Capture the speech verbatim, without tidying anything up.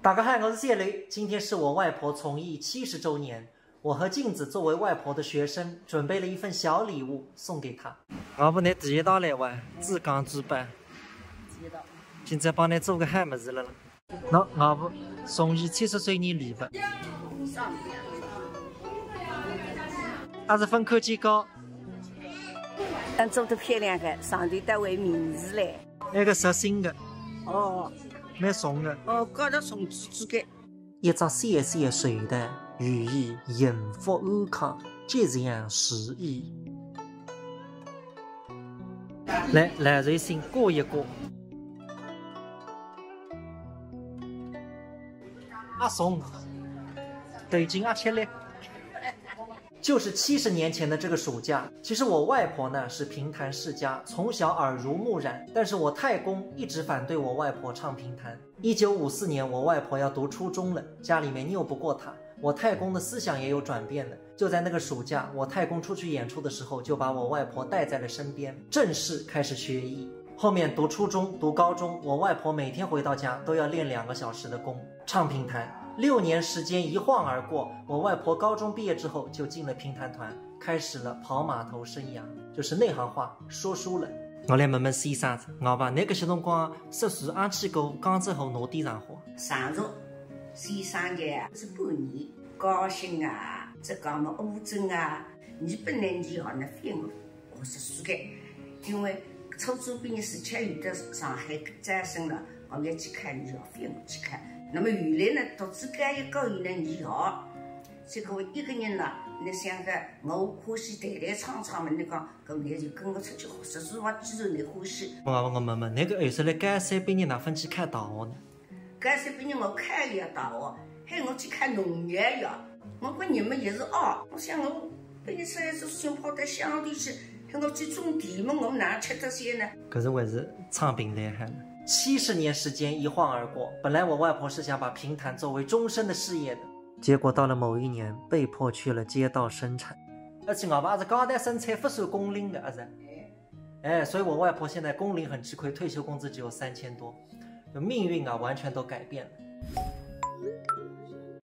大家好，我是谢雷，今天是我外婆从艺七十周年，我和镜子作为外婆的学生，准备了一份小礼物送给她。外婆，侬第一趟来哇，自讲自办。今朝帮侬做个好物事了啦。喏，外婆，从艺七十周年礼物。还是粉口鸡糕。嗯，做得漂亮个，上头带位名字嘞。那个实心的。哦。蛮重的。哦，高头重几几个。一只小小的手袋，寓意幸福安康，吉祥如意。来，来，随心过一过。阿松，头颈阿吃力。就是七十年前的这个暑假，其实我外婆呢是评弹世家，从小耳濡目染，但是我太公一直反对我外婆唱评弹。一九五四年，我外婆要读初中了，家里面拗不过她，我太公的思想也有转变了。就在那个暑假，我太公出去演出的时候，就把我外婆带在了身边，正式开始学艺。后面读初中、读高中，我外婆每天回到家都要练两个小时的功，唱评弹。六年时间一晃而过，我外婆高中毕业之后就进了评弹团，开始了跑码头生涯，就是内行话，说书了。我来问问先生，外婆，侬搿歇辰光说书阿去过江浙沪哪点场化？常熟，先生个是半年，嘉兴啊，浙江么乌镇啊，伲本来伲也呢反我学说书个，因为初中毕业时辰有得上海招生了，我要去看，伲也反我去看。那么后来呢，读书高一高二呢，伲也，结果一个人呢，侬想个，我欢喜弹弹唱唱嘛，侬讲，搿侬就跟我出去学说书吧，既然侬欢喜。我我问问，侬搿后首来高三毕业哪分去考大学呢？高三毕业我考了大学，喊我去考农学院。我搿人么也是哦，我想我毕业出来做事情跑到乡里去，喊我去种地么，我哪吃得消呢？可是还是唱评弹好了。七十年时间一晃而过，本来我外婆是想把评弹作为终身的事业的，结果到了某一年，被迫去了街道生产。而且外婆是街道生产，勿算工龄的，阿是？哎，所以我外婆现在工龄很吃亏，退休工资只有三千多，就命运啊，完全都改变了。